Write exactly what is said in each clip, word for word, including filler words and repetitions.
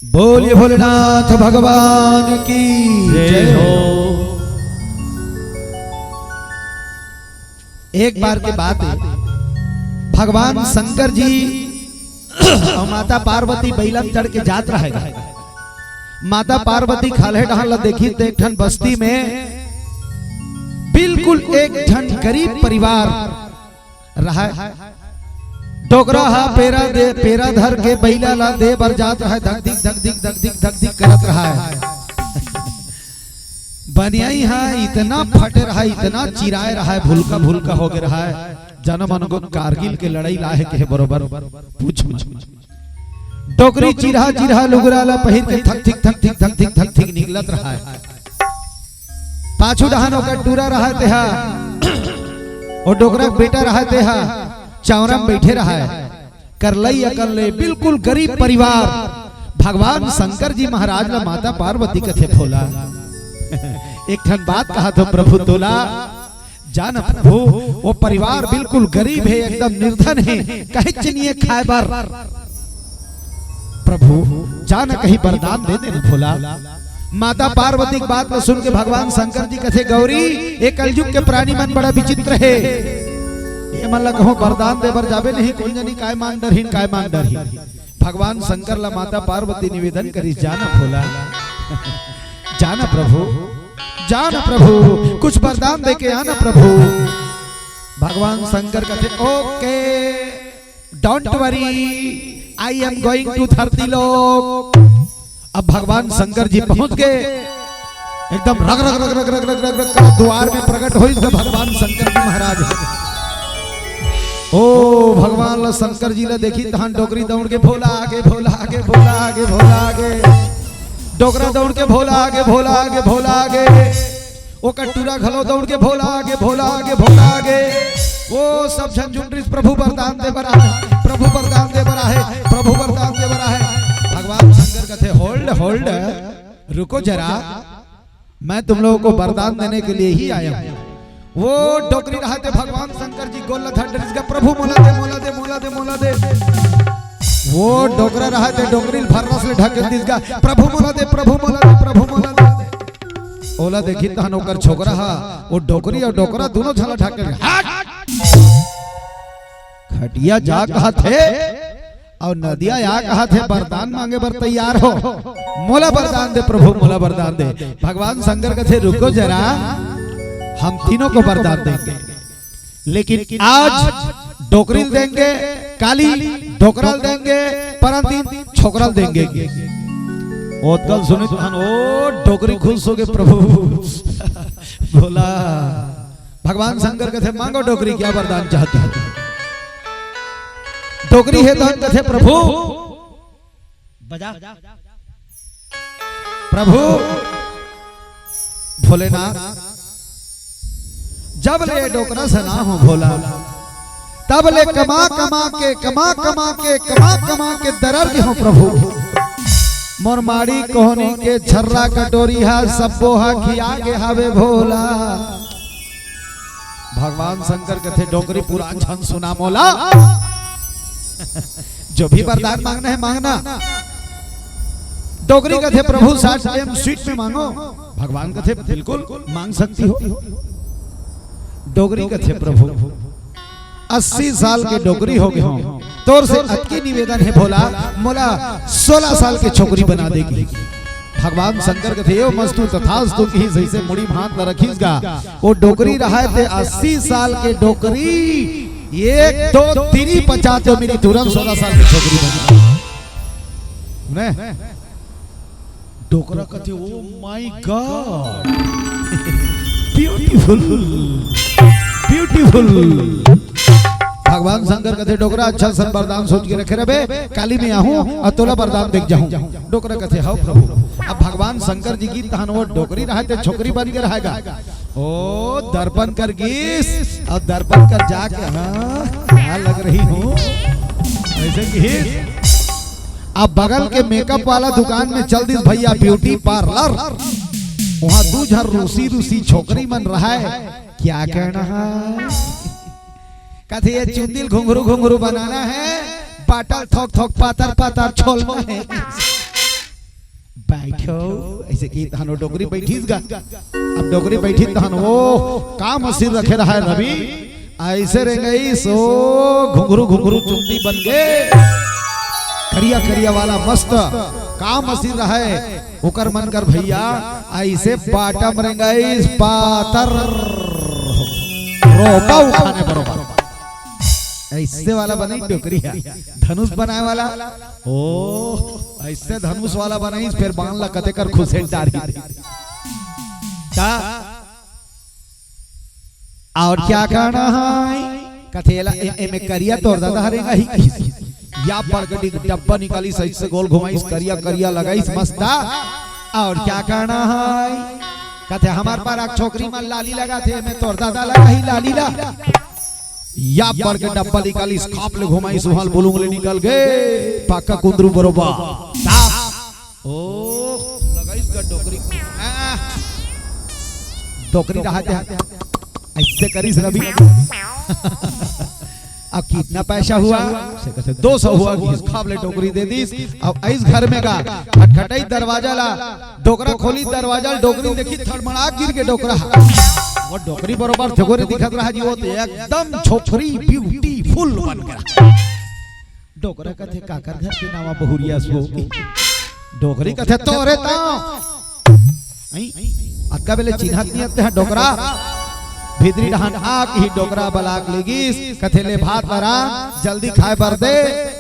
बोलिए भोलेनाथ भगवान की जय हो। एक बार के बात है, भगवान शंकर जी और माता पार्वती बैला म चढ़ के जात रहेगा। माता पार्वती खाल्हे डहान ला देखिस त एक ठन बस्ती में बिल्कुल एक ठन गरीब परिवार रहय। डोकरा ह पेरा दे, पेरा धर के बैला ला दे बर जात रहय, धक धिक, धक धिक, धक धिक, धक धिक करत रहय। बनियाई ह इतना फटे रहय, इतना चिराए रहय, भुलका भुलका होगे रहय, जनो मन को कारगिल के लड़ाई लाहे के हे बरोबर पूछ मत। डोकरी चिरहा चिरहा लुगरा ला पहिर के थक थिक, थक थिक, थक थिक, थक थिक निकलत रहय। पाछू डहान ओकर टूरा रहय तेहा, ओ डोकरा के बेटा रहय तेहा, चावरा म बइठे रहय। करलई अकन ले बिल्कुल गरीब परिवार, भगवान शंकर जी महाराज ला माता पार्वती कथे भोला। एक ठन बात कहत हों प्रभु तोला, जान प्रभु, वो परिवार बिल्कुल गरीब हे, एकदम निर्धन हे, कहेच नइ हे खाए बर। प्रभु, जान कहीं वरदान दे दे न भोला। माता पार्वती के बात ला सुन के भगवान शंकर जी कथे, गौरी, ये कलयुग के प्राणी मन बड़ा विचित्र हे। ये मन ला कहूँ वरदान दे बर जाबे नहीं, कोन जनी काय मांग डरहिन, काय मांग डरहिन। भगवान शंकर ला माता पार्वती निवेदन करिस, जान भोला, जान प्रभु, जान प्रभु, कुछ वरदान दे के आना प्रभु। भगवान शंकर कथे, "Okay, don't worry, I am going to धरती लोक।" अब भगवान शंकर जी पहुंच गए, एकदम रग रग रग रग रग रग रग रग कर द्वार में प्रकट होइस गा भगवान शंकर जी महाराज। ओ भगवान ला शंकर जी ला देखिस तहान डोकरी दौड़ के भोला आगे, भोला आगे, भोला आगे, भोला आगे। डोकरा दौड़ के भोला आगे, भोला आगे, भोला आगे। ओकर टूरा घलो दौड़ के भोला आगे, भोला आगे, भोला आगे। ओ सब झन झुंड रिस, प्रभु वरदान दे बर आहे, प्रभु वरदान दे बर आहे, प्रभु वरदान दे बर आहे। भगवान शंकर कथे, "Hold, hold, रुको जरा, मैं तुम लोगों को वरदान देने के लिए ही आया हूँ।" वो डोकरी रहय ते भगवान शंकर जी गोड़ ला धर डरिस गा, "प्रभु मोला दे, मोला दे, मोला दे, मोला दे।" वो डोकरा रहय ते डोकरी ल फर्रस ले ढकेल दिस गा, "प्रभु मोला दे, प्रभु मोला दे, प्रभु मोला दे।" ओला देखिस तहन ओकर छोकरा ह, वो डोकरी अउ डोकरा दूनों झन ला ढकेल, "हट!" खटिया जा कहत हे अउ नदिया या कहत हे, वरदान मांगे बर तैयार हो। "मोला वरदान दे प्रभु, मोला वरदान दे।" भगवान शंकर कथे, "रुको जरा, हम तीनों को वरदान देंगे, लेकिन आज डोकरी ल देंगे, काली डोकरा ल देंगे, परन दिन छोकरा ल देंगे।" ओतका ल सुनिस तहन ओ डोकरी खुश होगे, "प्रभु।" भोला भगवान शंकर कथे, "मांगो डोकरी, क्या वरदान चाहती हो?" डोकरी हे तहन कथे, "प्रभु, बजा, प्रभु भोलेनाथ, जब ले डोकरा सना हो भोला, तब ले कमा कमा के, कमा कमा के, कमा कमा के दरर गे हो प्रभु। मोर माड़ी कोहनी के छर्रा कटोरी हा सब्बो हा खिया गे हावे भोला।" भगवान शंकर कथे, "डोकरी पुरान झन सुना मोला।" जो भी वरदान मांगना है, मांगना। डोकरी कथे, "प्रभु, साठ एम स्वीट में मांगो।" भगवान कथे, "बिल्कुल, मांग सकती हो।" डोकरी कथे, "प्रभु, अस्सी साल के डोकरी हो गे हो, तोर से अतकी निवेदन हे भोला, मोला सोलह साल के छोकरी बना देगी।" भगवान शंकर कथे, "एव मस्तु तथास्तु" किहिस, जइसे मुड़ी म हाथ ल रखिस गा। वो डोकरी रहय ते अस्सी साल के डोकरी, एक दो तीन ही पचास जो मेरी तुरंत सोलह साल की छोकरी बन गई। ने? डोकरा कथे, "Oh my God, beautiful, beautiful।" भगवान शंकर कथे, "डोकरा, अच्छा सन वरदान सोच के रखे रहे, काली में आहूं अउ तोला वरदान देख जाहूं।" डोकरा कथे, "हव प्रभु।" अब भगवान शंकर जी गिस तहन वो डोकरी रहय ते छोकरी बन के रहय गा। ओ दर्पण कर गिस, अब दर्पण कर जाके, "हाँ, क्या लग रही हूँ?" ऐसे किहिस। अब बगल के मेकअप वाला दुकान में चल दिस भैया, ब्यूटी पार्लर। वहाँ दू झन रूसी रूसी छोकरी मन रहय। "क्या कहना है?" कथे, "ये चुंदी ल घुंघरू घुंघरू बनाना है, बाटल थोक थोक पातर पातर छोलना है।" बैठो, अइसे कहिस तहन ओ डोकरी बइठिस गा। अब डोकरी बइठिस तहन ओ का मसीन रखे रहय रवि, अइसे रेंगइस ओ घुंघरू घुंघरू चुंदी बन गे, करिया करिया वाला मस्त का मसीन रहय ओकर मन कर भइया, अइसे bottom रेंगइस पातर, रोपा उठाने बरोबर। अइसे वाला बनइस डोकरी ह, धनुष बनाय वाला। ओ, अइसे धनुष वाला बनइस, फेर बाण ला कते कर खुसेट डारिस। का? और क्या कहना है? कथे एला, ए-, एमे करिया तोर ददा हरे नहीं। या बड़ के डब्बा निकालिस, अइसे गोल घुमाइस, करिया करिया लगाइस, मस्त। और क्या कहना है? कथे हमर पारा के छोकरी मन लाली लगाथे, एमे तोर ददा लगाही लाली ला। या बड़ के डब्बा निकालिस, खाप ले घुमाइस, उहां ले बुलुंग ले निकल गे, पाका कुंदरू बरोबर। साफ। ओ, लगाइस गा डोकरी। आ, डोकरी रहत हे। अइसे करिस रवि। अब कितना पैसा हुआ? से कथे, "दो सौ हुआ।" घिस खाब ले डोकरी दे दिस। अब अइस घर में गा, खटखटाइस दरवाजा ला, डोकरा खोलिस दरवाजा ला, डोकरी देखिस, थड़मड़ा गिर गे डोकरा। ओ डोकरी बरोबर छोकरी दिखत रहा जी, ओ तो एकदम छोकरी beautiful बन गे। डोकरा कथे, "काकर घर के नावा बहुरिया सो?" डोकरी कथे, "तोरे तो।" अई, अतका बेले चिन्हत नइ हे तेहा डोकरा। भीतरी डहान आके ही डोकरा बला के लेगिस, कथे, "ले भात ला रांध, जल्दी खाय बर दे।"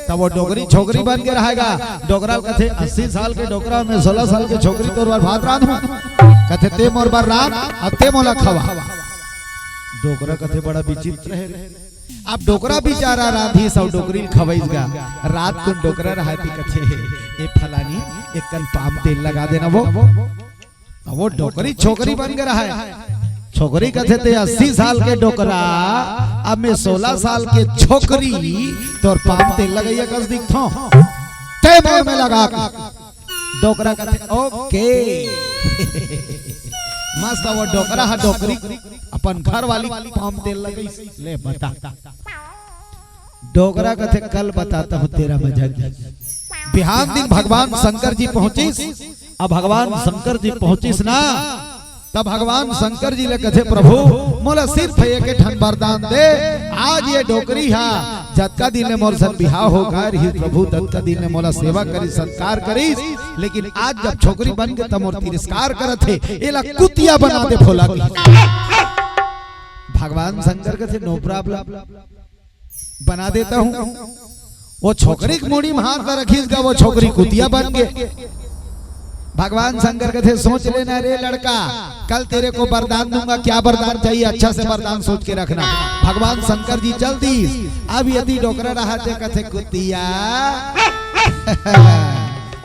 तब ओ डोकरी छोकरी बन गे रहय गा। डोकरा कथे, "अस्सी साल के डोकरा, मैं सोलह साल के छोकरी तोर बर भात रांधहूं?" कथे, "तें मोर बर रांध, अब तें मोला खवा।" डोकरा कथे, "बड़ा विचित्र हे।" अब डोकरा बिचारा रांधिस अउ डोकरी ल खवइस गा। रात कुन डोकरा रहय त कथे, "ए फलानी, एक कन पाम तेल लगा देना वो।" अब ओ डोकरी छोकरी बन गे रहय। छोकरी कथे, "तें अस्सी साल के डोकरा, अब मैं सोलह साल के छोकरी, तोर पाम तेल लगइया कस दिखथंव। तें मोर में लगा के।" डोकरा कथे, "OK।" मस्त, ओ डोकरा ह डोकरी, अपन घर वाली पाम तेल लगइस। ले बता। डोकरा कथे, "कल बताता हूं तेरा मजा।" बिहान दिन भगवान शंकर जी पहुंचिस। अब भगवान शंकर जी पहुंचिस ना, तब भगवान शंकर जी ले कथे, "प्रभु, मोला सिर्फ एक ठन वरदान दे। आज ये डोकरी हा जतका दिन ले मोर संग बिहाव हो गे रिहिस प्रभु, ततका दिन ले मोला सेवा करिस, सत्कार करिस, लेकिन आज जब छोकरी बन गे त मोर तिरस्कार करत हे, एला कुतिया बना दे भोला।" भगवान शंकर कथे, "No problem।" बना देता हूं। वो छोकरी के मुड़ी में हाथ ला रखिस गा, वो छोकरी कुतिया बन गे। भगवान शंकर कथे, "सोच लेना रे लड़का, कल तेरे को वरदान दूंगा, क्या वरदान चाहिए, अच्छा से वरदान सोच के रखना।" भगवान शंकर जी चल दिस। अब यदि डोकरा रहत हे कथे, "कुतिया,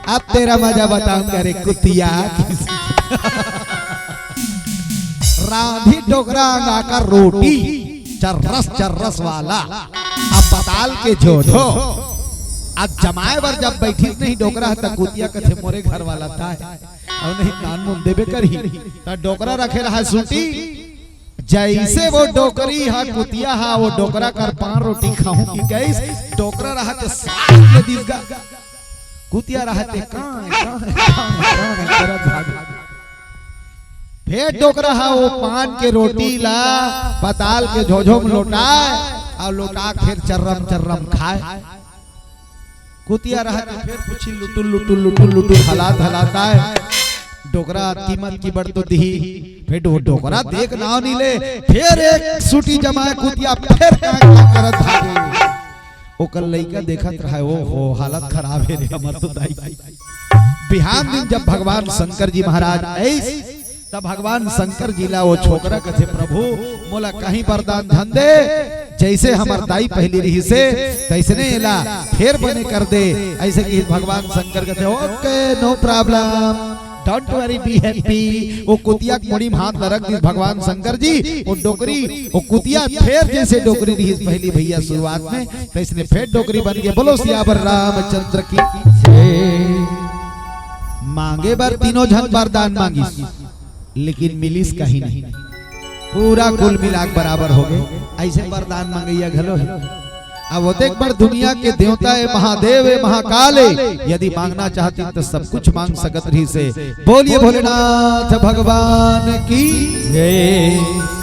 अब तेरा मजा बताऊंगा रे कुतिया।" रांधी डोकरा अंगा का रोटी, चर्रस चर्रस वाला, अब पताल के जोधो। अब जमाय बर जब बइठिस नहीं डोकरा, त कुतिया कथे, "मोरे घर वाला ताय, अउ नहीं तान मुन देबे करही।" त डोकरा रखे रहा सूटी, जइसे वो डोकरी हा, कुतिया हा, वो डोकरा कर पान रोटी खाहूं कि कहिस, डोकरा रहा ते सास ले दिस गा। कुतिया रहा ते कांय, कांय, कांय, कांय करत भागे। फेर डोकरा हा वो पान के रोटी ला पताल के झोझो में लोटाय, अउ लोटा के फेर चर्रम चर्रम खाय। कुतिया रहा ते फेर पूछी लुटुर लुटुर लुटुर लुटुर हलात हलात आय। डोकरा कीमत की बड़ तो दिही। फेर वो डोकरा देख नाव नइ ले, फेर एक सूटी जमाय कुतिया, फेर कांय कांय करत भागे। ओकर लइका देखत रहय, "ओ हो, हालत खराब हे रे हमर तो दाई।" बिहान दिन जब भगवान शंकर जी महाराज आइस, तब भगवान शंकर जी ला वो छोकरा कथे, "प्रभु, मोला कहीं वरदान धन दे, जइसे हमर दाई पहिली रिहिसे, तइसने एला फेर बने कर दे।" अइसे कहिस भगवान शंकर कथे, "OK, no problem, don't worry, be happy।" वो कुतिया के मुड़ी में हाथ ला रख दिस भगवान शंकर जी, वो डोकरी, वो कुतिया फेर जइसे डोकरी रिहिस पहिली भइया शुरुआत में, तइसने फेर डोकरी बन गे। बोलो सियावर रामचंद्र की जय। मांगे बर तीनों झन वरदान मांगिस, लेकिन मिलिस कहीं नहीं। पूरा कुल मिला के बराबर हो गे। अइसे वरदान मंगइया घलो हे। अब ओतेक बड़ दुनिया के देवता हे, महादेव हे, महाकाल हे, यदि मांगना चाहतिन त सब कुछ मांग सकत रहिसे। बोलिए भोलेनाथ भगवान की जय।